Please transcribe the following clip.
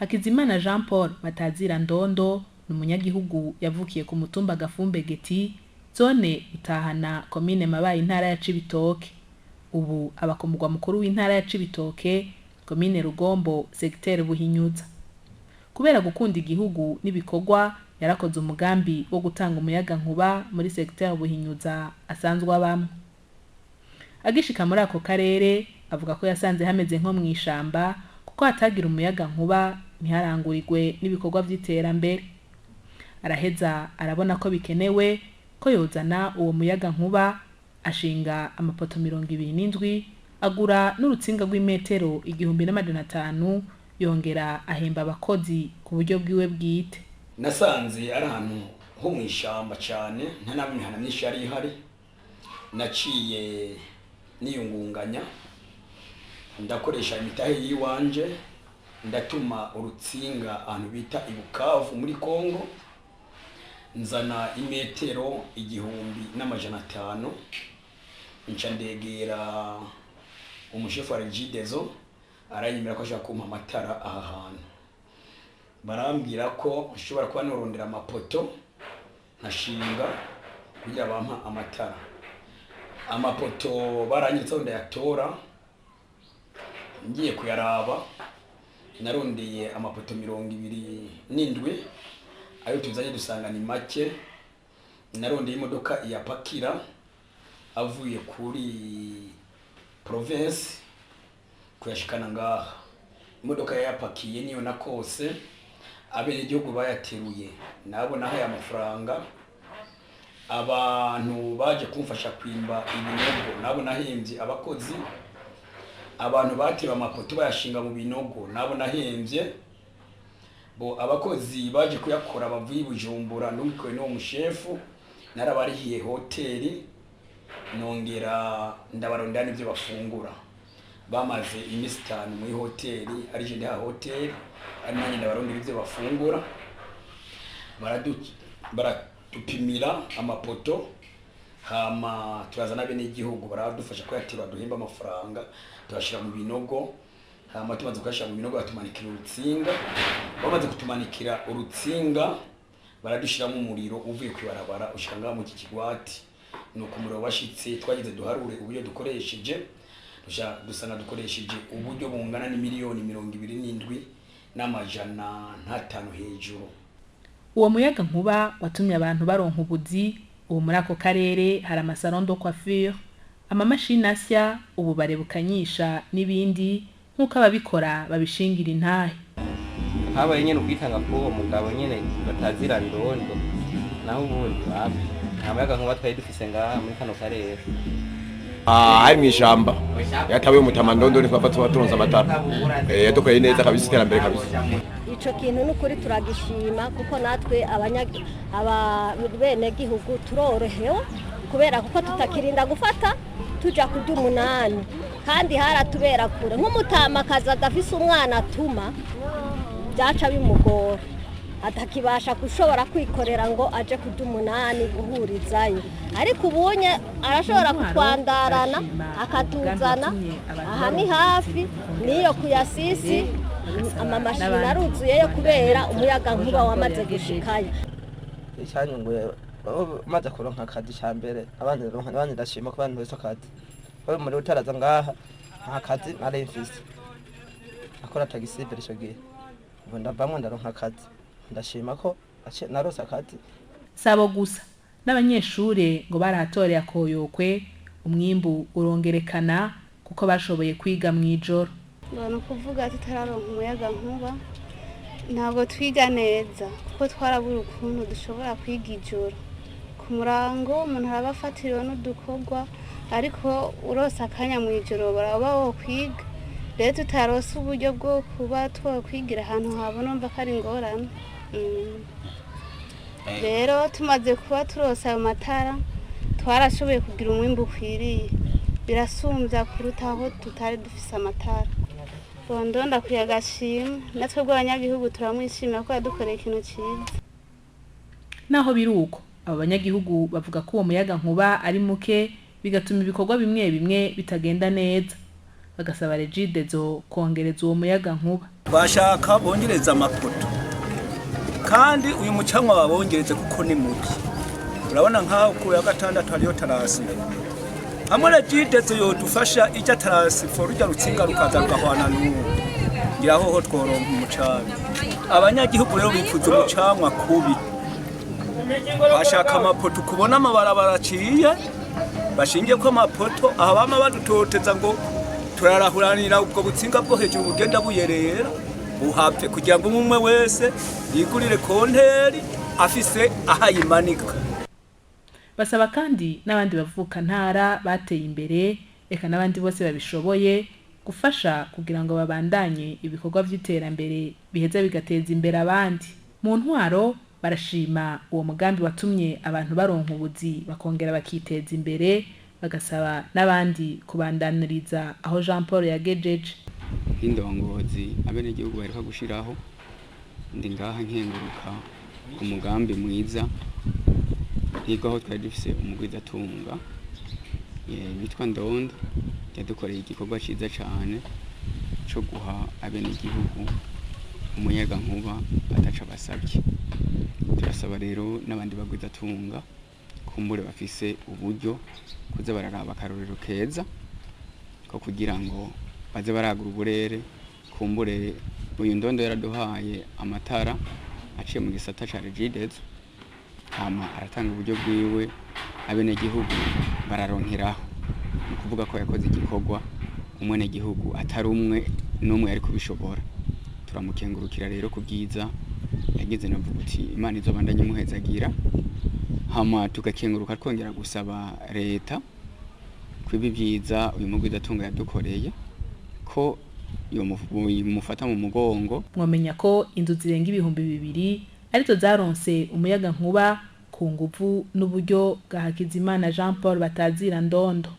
Hakizimana Jean Paul batazira Ndondo ni umunyagihugu yavukiye ku mutumba Gafumbegeti, zone Utahana, komine Mabayi, intara ya Cibitoke. Ubu aba ku mugwa mukuru w'intara ya Cibitoke, komine Rugombo, segiteri Buhinyuza. Kubera gukunda igihugu n'ibikorwa, yarakoze umugambi wo gutanga umuyaga nkuba muri segiteri Buhinyuza asanzwe abamwo. Agishika muri ako karere, avuga ko yasanze hameze nko mw'ishamba, kuko hatagira umuyaga nkuba ntiharangurirwe n'ibikorwa vy'iterambere. Araheza arabona ko bikenewe ko yozana uwo muyaga nkuba, ashinga amapoto 27, agura n'urutsinga rw'imetero 1500, yongera ahemba abakozi ku buryo bwiwe bwite. Nasanze ari ahantu ho mw'ishamba cane, nta n'imihana myinshi yari ihari. Naciye niyungunganya, ndakoresha imitahe yiwanje, ndatuma urutsinga ahantu bita Ibukavu muri Kongo, nzana imetero 1500, nca ndegera umushefu wa Regideso, aranyemera ko ashaka kumpa amatara aha hantu. Barambwira ko nshobora kuba norondera amapoto nkashinga kugira bampa amatara. Amapoto baranyeretse aho ndayatora, ngiye kuyaraba narondeye amapoto 27, ayo tuzanye dusanga ni make. Narondeye imodoka iyapakira avuye kuri province kuyashikana ngaha. Imodoka yayapakiye niyo nakose, abenegihugu bayateruye nabo nahaye amafaranga. Abantu baje kumfasha kwimba ibinogo nabo nahemvye abakozi. Abantu bateba amapoto bayashinga mu binogo nabo nahemvye. Bo abakozi baje kuyakora bavuye i Bujumbura, ndungikuwe n'uwo mushefu, narabarihiye hoteli, nongera ndabarondera n'ivyo bafungura. Bamaze iminsi 5 muri hoteli, ari je ndiha hoteli, ari nanjye ndabarondera ivyo bafungura. Baradupimira amapoto, hama turazana abenegihugu baradufasha kuyatera, duhemba amafaranga, tuyashira mu binogo. Hama tumaze kuyashira mu binogo batumanikira urutsinga. Bamaze kutumanikira urutsinga baradushiramo umuriro uvuye kwibarabara ushika ngaha mu kigwati. Nuko umuriro washitse, twagize duharure uburyo dukoresheje, dusanga dukoresheje uburyo bungana n'imiliyoni 27,500 hejuru. Uwo muyaga nkuba watumye abantu baronka ubuzi. Ubu muri ako karere hari amasalon de coiffure, amamashini asya, ububare bukanyisha n'ibindi, nk'uko ababikora babishingira intahe. Habaye nyene ukwitanga k'uwo mugabo nyene batazira Ndondo, naho ubundi wapi, nta muyaga nkuba twari dufise ngaha muri kano karere. Ari mw'ishamba yatawe umutama Ndondo, ntitwapfa tuba turonse amatara. Yadukoreye neza kabisa, iterambere kabisa. Ico kintu n'ukuri turagishima, kuko natwe abenegihugu turorohewe, kubera kuko tutakirinda gufata tuja kurya umunani, kandi haratubera kure. Nk'umutamakazi adafise umwana atuma, byaca bimugora, atakibasha gushobora kwikorera ngo aje kurya umunani guhurizayo. Ariko ubunye arashobora kutwandarana akatuzana aha, ni hafi niyo kuyasisi, amamashini aruzuyeyo kubera umuyaga nkuba wamaze gushikayo. Icyanyunguye maze kuronka akazi cya mbere, abandi ronka, abandi ndashima ko abandi bose akazi. Ko muri utaraza ngaha nta kazi nari mfise, akora tagisi mbere ico gihe. Ubu ndavamwo ndaronka akazi, ndashima ko narose akazi. Sabo gusa, n'abanyeshure ngo barahatoreye akoyokwe, umwimbu urongerekana kuko bashoboye kwiga mw'ijoro. Ni ukuvuga tutararonka umuyaga nkuba ntabwo twiga neza, kuko twarabura ukuntu dushobora kwiga ijoro. Ku murango umuntu araba afatiriwe n'udukorwa, ariko urose akanya mu ijoro baraba wo kwiga. Rero tutarose uburyo bwo kuba twokwigira ahantu habona, urumva ko ari ingorane. Rero tumaze kuba turose ayo matara, twarashoboye kugira umwimbu ukwiriye, birasumbya kuruta aho tutari dufise amatara. Bondo ndakwiye agashimwe, natwe bw'abanyagihugu turamwishimira ko yadukoreye ikintu cyiza. Naho biri uko, abo banyagihugu bavuga ko uwo muyaga nkuba ari muke, bigatuma ibikorwa bimwe bimwe bitagenda neza, bagasaba Regideso kongereza uwo muyaga nkuba. Bashaka bongereza amapoto, kandi uyu mucanwa babongereze kuko ni mubi. Urabona nk'aho ku ya gatandatu hariyo transfo, hamwe Regideso yodufasha ijya transfo, rujya rutsinga rukaza rugahwana n'ubu, ngira hoho tworonka umucanwa. Abanyagihugu rero bipfuza umucanwa kubi, bashaka amapoto. Kubona amabarabara aciye bashingiye ko amapoto, aha bama badutoteza ngo turarahuranira ubwo butsinga bwo hejuru bugenda buyerera buhave, kugira ngo umwe wese yigurire compteur afise aho ayimanika. Basaba kandi n'abandi bavuka ntara bateye imbere, eka n'abandi bose babishoboye, gufasha kugira ngo babandanye ibikorwa vy'iterambere biheza bigateza imbere abandi. Mu ntwaro barashima uwo mugambi watumye abantu baronka ubuzi bakongera bakiteza imbere, bagasaba n'abandi kubandaniriza aho Jean Paul yagejeje. Nk'indongozi abenegihugu baheruka gushiraho, ndi ngaha nkenguruka ku mugambi mwiza. Higa aho twari dufise umugwizatunga witwa Ndondo, yadukoreye igikorwa ciza cane co guha abenegihugu umuyagankuba ataco basabye. Turasaba rero n'abandi bagwizatunga kumbure bafise uburyo kuza bararaba akarorero keza ko kugira ngo baze baragura uburere. Kumbure uyu Ndondo yaraduhaye amatara aciye mu gisata ca Regideso, hama aratanga uburyo bwiwe, abenegihugu bararonkeraho. Ni ukuvuga ko yakoze igikorwa umwenegihugu atari umwe n'umwe yari kubishobora. Turamukengurukira rero ku bwiza yagize, navuga uti Imana izobandanye imuhezagira. Hama tugakenguruka, twongera gusaba leta ko ibi byiza uyu mugwizatunga yadukoreye ko yomufata mu mugongo. Mwomenya ko inzu zirenga 2000 arizo zaronse umuyaga nkuba ku nguvu n'uburyo bwa Hakizimana Jean Paul batazira Ndondo.